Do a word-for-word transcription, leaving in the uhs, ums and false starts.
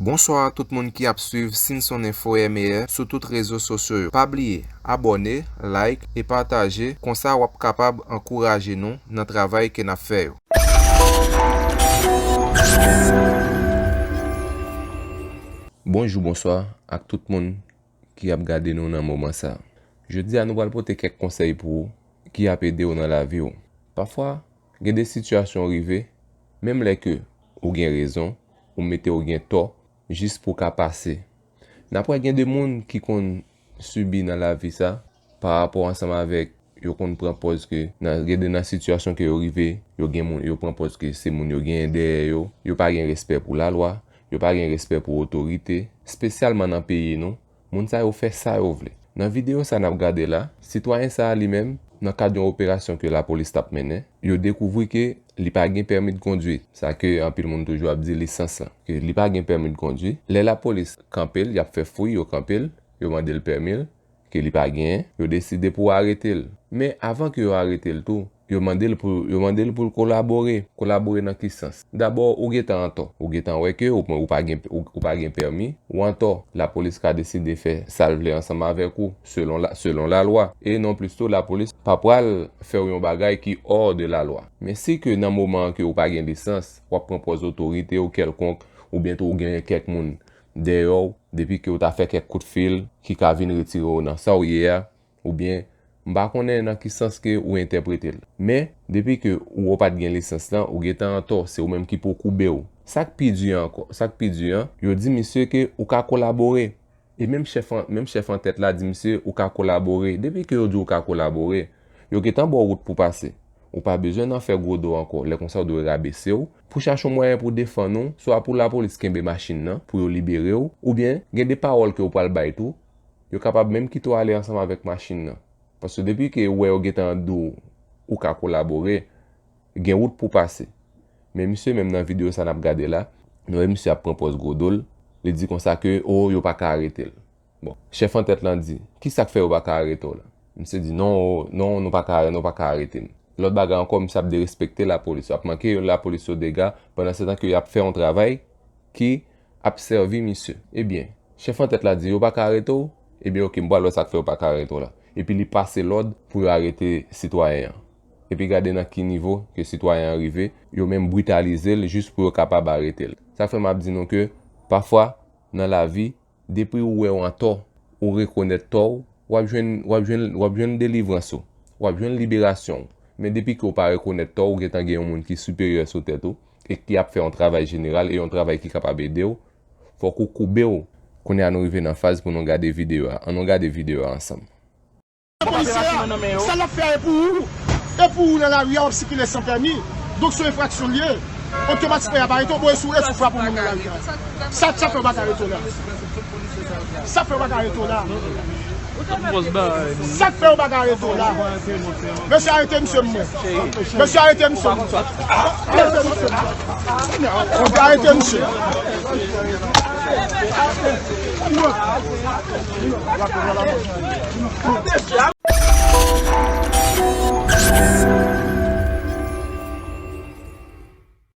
Bonswa tout moun ki ap swiv Sinson Info M A sou tout rezo sosyo yo. Pa bliye abòne, like e pataje, konsa w ap kapab ankouraje nou nan travay ke n ap fè yo. Bonjou, bonswa ak tout moun ki ap gade nou nan moman sa. Jodi a, nou pral pote kèk konsèy pou ou ki ap ede w nan lavi w. Pafwa, gen de sitiyasyon rive, menm lè ke ou gen rezon, ou mete w gen tò, jis pou w ka pase. N ap wè gen de moun ki konn sibi nan lavi sa, pa rapò ansanm avèk yo konn pran pòz ke nan, gen de nan sitiyasyon ke yo rive, yo gen moun, yo pran pòz ke se moun yo genyen dèyè yo, yo pa gen respè pou lalwa, yo pa gen respè pou otorite, espesyalman nan peyi nou, moun sa yo fè sa yo vle. Nan videyo sa n ap gade la, sitwayen sa a li menm, nan kad yon operasyon ke lapolis t ap mennen, yo dekouvri ke li pa gen pèmi de kondwi, sa ke anpil moun toujou ap di lisans lan, ke li pa gen pèmi de kondwi. Lè lapolis kanpe l, y ap fè fouy, yo kanpe l, yo mande l pèmi l, ke li pa genyen, yo deside pou arete l. Men avan ke yo arete l tou, yo mande l pou, yo mande l pou l kolabore. Kolabore nan ki sans? Dabò, ou gentan an tò. Ou gentan wè ke ou, ou pa gen, ou, ou pa gen pèmi, ou an tò. Lapolis ka deside fè sa l vle ansanm avèk ou, selon la, selon lalwa. E non plis tou, lapolis pa pral fè w yon bagay ki hors de la loi. Men si ke nan moman an ke ou pa gen lisans, w ap pran pòz otorite ou kèlkonk, oubyen tou ou gen kèk moun dèyè w, depi ke w ta fè kèk kout fil ki ka vin retire w nan sa w ye a, oubyen m pa konnen nan ki sans ke ou entèprete l. Men, depi ke ou pa t gen lisans lan, ou gentan an tò, se ou menm ki pou koube w. Sa k pi di ankò, sa k pi di an, yo di misye ke ou ka kolabore. E menm chèf an, menm chèf an tèt la di misye ou ka kolabore. Depi ke yo di ou ka kolabore, yo gentan ba w wout pou pase. Ou pa bezwen nan fè gwo do ankò. Lè konsa, w dwe rabese w pou chache yon mwayen pou defann ou, swa pou lapolis kenbe machin nan pou yo libere w, oubyen gen de pawòl ke w pral bay tou, yo kapab menm kite w ale ansanm avèk machin nan. Paske depi ke yo wè yo gentan di w ou ka kolabore, gen wout pou pase. Men misye menm nan videyo sa n ap gade la, nou wè misye ap pran pòz gwo do l, li di konsa ke, o, yo pa ka arete l. Bon, chèf an tèt lan di, kisa k fè yo pa ka arete w la? Misye di, non, non, nou pa ka, nou pa ka arete m. Lòt bagay ankò, misye ap derespekte lapolis yo, ap manke lapolis yo dega, pandan se tan ke y ap fè yon travay ki ap sèvi misye. Ebyen, chèf an tèt la di, yo pa ka arete w? Ebyen, oke, m pral wè sa k fè yo pa ka arete w la. Epi li pase lòd pou yo arete sitwayen an. Epi gade nan ki nivo ke sitwayen an rive, yo menm britalize l jis pou yo kapab arete l. Sa fè m ap di nou ke, pafwa, nan lavi, depi ou wè w an tò, ou rekonèt tò w, w ap jwenn, w ap jwenn, w ap jwenn delivrans ou, w ap jwenn liberasyon w. Men depi ke w pa rekonèt tò w, ou gentan gen yon moun ki siperyè sou tèt ou e ki ap fè yon travay jeneral e yon travay ki kapab ede w, fòk ou koube w. Kounye a nou rive nan faz pou nou gade videyo a. Ann nou gade videyo a ansanm. Polisye a, sa l ap fè a e pou ou. E pou ou nan lari a, w ap sikile san pèmi. Donk, se yon enfraksyon l ye. Otomatikman, y ap arete w, bon, e sou, e sou frape yon moun nan lari a. Sa, sa fè yo pa ka arete w la. Sa fè yo pa ka arete w la. Sa k fè yo pa ka arete w la. Mesye, arete misye, mwen. Mesye, arete misye, mwen. Arete misye, mwen. Arete misye.